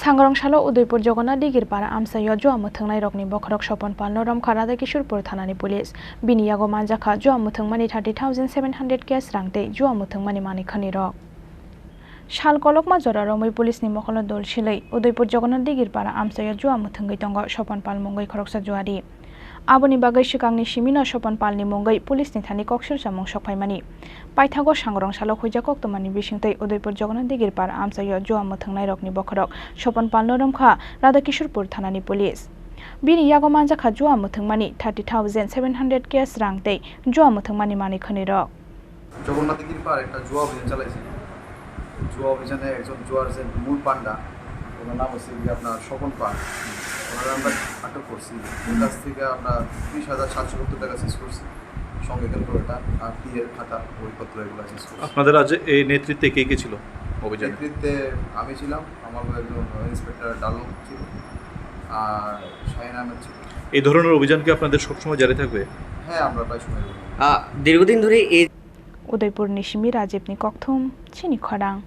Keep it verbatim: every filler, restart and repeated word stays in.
Sangrong salo Udaipur Jagannath Digir para amchaio jua mwthwngnairokni bokhorok Sopon Palno romkha Radhakishorpur thanani police. Bini yago manjakha jua mwthwngmani thirty thousand seven hundred cash rang tei jua mwthwngmani manwi khwnirok. Sal kolokma jora romwi police ni mokolo dol silwi Udaipur Jagannath Digir para amchaio jua mwthwngwi tongo Sopon Pal mungwi khoroksa juari. Aboni bagwi swkangni simino Sopon Palni mungwi police ni thani kok sirsamung sokphaimani. Paithago Sangrong salo huijak koktwmani bisingtwi Udaipur Jagannath Digir para amchaio jua mwthwngnairokni bokhorok Sopon Palno romkha Radhakishorpur thanani police. Bini yago manjakha jua mwthwngmani thirty thousand seven hundred cash rang tei jua mwthwngmani manwi khwnirok. Jagannath গিরি পাহাড়ে একটা জুয়া অভিযান চালাইছি। জুয়া অভিযানে একজন জুয়ার যে মূল পান্ডা, ওনার নাম হচ্ছে গিয়ে আপনার স্বপন পাল। ওনারা আমরা আটক করছি। ওর কাছ থেকে আমরা ত্রিশ হাজার সাতশো সত্তর টাকা সিজ করছি, সঙ্গে ক্যালকুলেটার আর টিএর খাতা, বইপত্র এগুলো সিজ করছি। আপনাদের আজ এই নেতৃত্বে কে কে ছিল অভিযানে? নেতৃত্বে আমি ছিলাম, আমার একজন ইন্সপেক্টর ডালম ছিল, আর শাহিন আহমেদ ছিল। এই ধরনের অভিযান কি আপনাদের সবসময় জারি থাকবে? হ্যাঁ, আমরা প্রায় সময় করি। আহ, দীর্ঘদিন ধরে এই Udaipur ni simi Rajib ni kokthum chini khorang.